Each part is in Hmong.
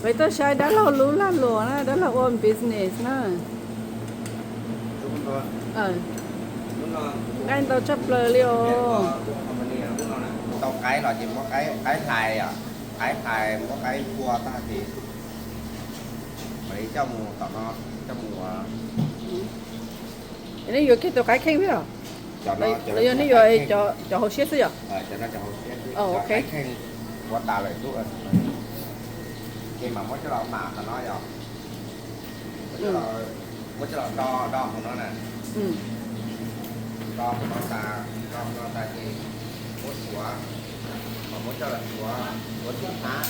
Peb tuaj saib dab laug lub lag luam na, dab laug ua business na. Nqaij ntau tshaj plaws li os. Tau qaib los ces muab qaib hlais, qaib hlais muab qaib phua tag ces mam li coj mus tom no, coj mus. Nej yuav kiag tus qaib kheej xwb los? Los yog nej yuav cov hauv siab xwb yom? Cov qaib kheej ua tas lawm xwb ces mam muab coj los mam qhov no yom. Muab coj los do do hauv no na. Do hauv no tas, do hauv no tas ces muab suav, mam muab coj los suav, suav tim hnab.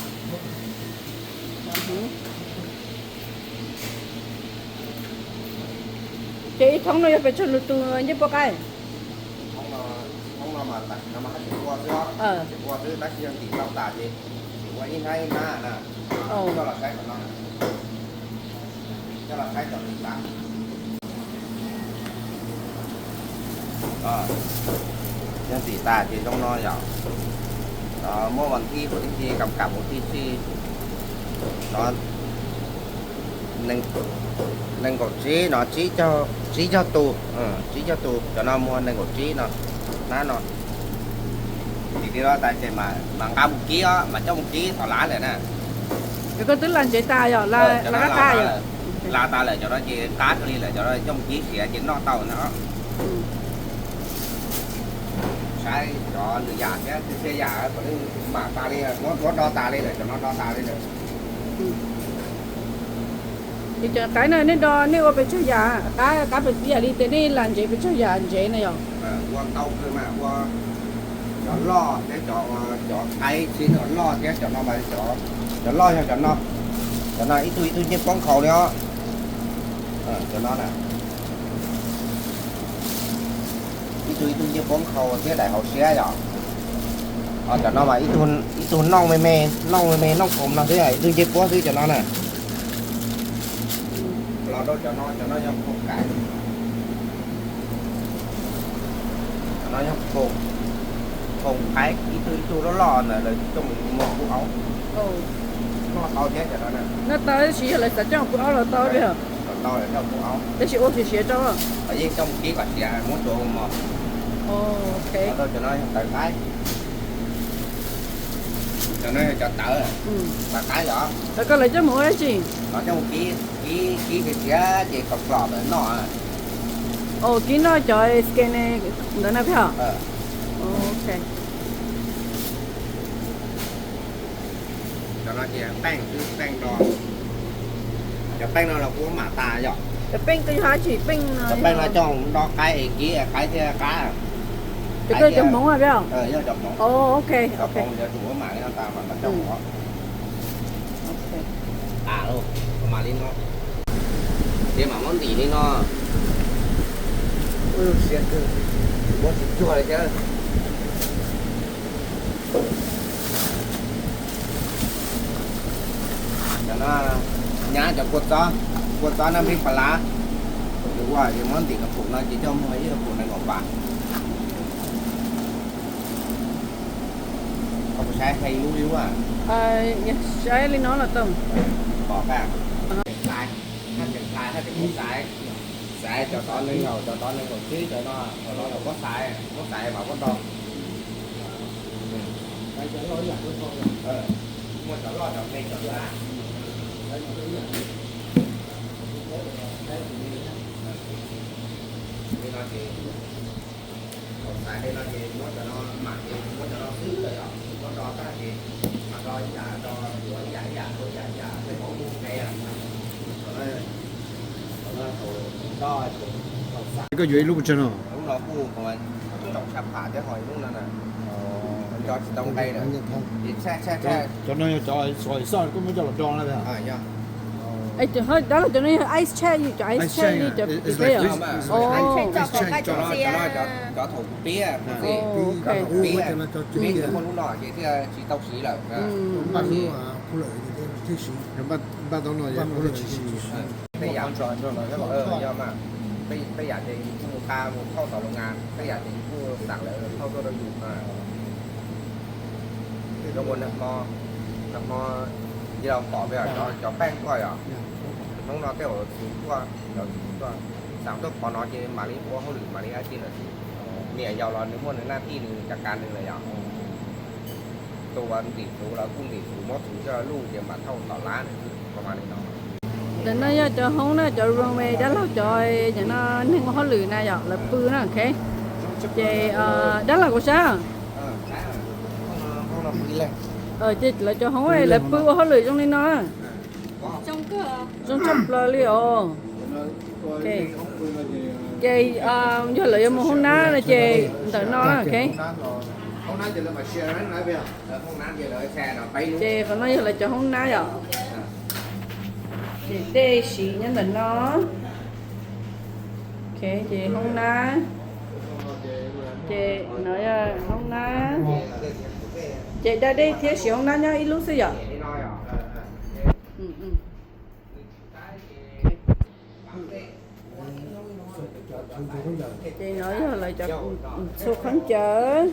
Ces ib thoob no yog pes tsawg tus ncej puab qaib? Thoob no mas tam sim no mas haj tseem ua xwb, tseem ua xwb tab sis yog ntim tau tas ces tseem ua ib hnab ib hnab na. Coj los saib tom no, coj los saib tom ntim tas. Yog ntim tas ces zoo no yom. Muab vas thib, vas thib kam kam mus thib si no. Nees nkaum tsib no, tsib caug tus, tsib caug tus, cov no muag nees nkaum tsib no, hnab no. Ces li no tas ces mas nqa mus kib os, mas coj mus kib thaum lav lawm na. Ces koj twb las ntsev tas yom, las qab qab yom. Las tas lawm cov no ces qab kawg li lawm, cov no coj mus kib siav ces noj tau na. Saib cov lwm yam thiab, txhia yam kom nej mam tas li, muab do tas li lawm, cov no do tas li lawm. Ces cov qaib no nej do nej ua pes tsawg yam, qab qab pes tsawg yam li ces nej las ntsev pes tsawg yam ntsev na yom? Ua ntau kawg mas ua cov loj thiab cov, cov qaib txhia loj thiab cov no mas cov loj yog cov no, cov no ib tug ib tug ncej puab nkhaus li os. Cov no na, ib tug ib tug ncej puab nkhaus thiab daim hauv siab yom. Cov no mas ib tug nooj me me, nooj me me nooj koom no xwb, ib tug ncej puab xwb cov no na. Los rau cov no, cov no yog koom kais, cov no yog koom, koom qaib ib tug ib tug loj loj ntawd lawv coj mus muag kuj aub, noj tau thiab cov no na. Noj tau tab sis yog lawv xav coj kuj aub los tau li. Los tau lawv coj kuj aub, tab sis ua siav siav rau. Yeej coj mus kib kom siav muab tsuav mos. Cov no yog tawv qaib, cov no yog cov tawv, tawv qaib yom. Koj lawv coj mus ua dab tsi? Los coj mus kib, kib siav siav ces kom klom ntawm noj. Kib noj cov skin ntawd na peb hos. Cov no ces peej xwb, peej do. Cov peej no los kuv mam tas yom. Cov peej koj yog dab tsi peej no? Cov peej no coj do qaib es kib qaib thiaj qab. Cov koj cov hmoov peb hos? Yog cov hmoov. Ok, cov hmoov cov kuv mam li no tas mas coj mus. Tas lawm, mam li no. Ces mam muab ntim li no. Siab kawg, muab tsis cuag li thiab. Cov no nyab cov kua txob, kua txob nab npib pas lav. Ua ces muab ntim los pum no ces coj muag ib los pum nees nkaum pas. Koj puas saib hais lub li lub? Saib li no los tau. Pom kag. Haj tseem hlais, haj tseem hlais, haj tseem hlais, xaiv cov tod nees nkaum, cov tod nees nkaum tsib, cov no, cov no muab xaiv, muab xaiv mas muab do. Muaj cov loj cov me cov hlab. Li no ces thaum xaiv li no ces muab cov no mam ces muab cov no xwb lawm yom, muab do tag ces mam do ib yam, do yuav ib yam ib yam, ib yam ib yam, tej qoob mus nqe. Thaum no thaum do thaum xaiv. Koj yuav ib lub pes tsawg no? Lub no kuj tsoom tshaj pham thiab ho ib lub no na. Cov tsis tau nqe na. Cov no yog cov xov xoj koj muab coj los do na. Dab laug cov no yog ice chest, cov ice chest li cov peb yom. Cov thaum kuv piab, piab muaj lub no ces thiaj tsis tau siv lawm. Npaj tau no, yog tej yam, yog mas tej yam ces yus kuj mus nqa mus thauj tom loo ngas, tej yam ces yus kuj xam lawv thauj tuaj rau yus. Zoo nag hmo, nag hmo Cov pem tuaj yom, hnub no tej zaum txhuv tuaj, cov txhuv tuaj, xav tuaj qhov no ces mam li ua hauj lwm mam li dab tsi lawm xwb. Niam yau los nws muaj nws naj tij nws cov kas nws lawm yom. Tus uas ntim txhuv los kuj ntim txhuv, muab txhuv coj luj ces mam thauj tom lab nws xwb, mas li no. Ntawm no yog cov hoob na, cov room dab laug cov, cov no neeg ua hauj lwm na yom, lawv pw na, ok. Ces dab laug kuv sab, ces lawv cov hoob lawv pw ua hauj lwm zoo li no. Zoo tshaj plaws li os. Ces yog lawv yuav mus hoob nab no ces ntawm no, ok. Ces qhov no yog lawv cov hoob nab yom. Ces dej siv nyob ntawm no. Ok, ces hoob nab. Ces no yog hoob nab. Ces da dej thiab siv hoob nab nyob ib lub xwb yom. Ces no yog lawv cov txhua khaub ncaws,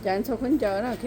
cov txhua khaub ncaws na, ok.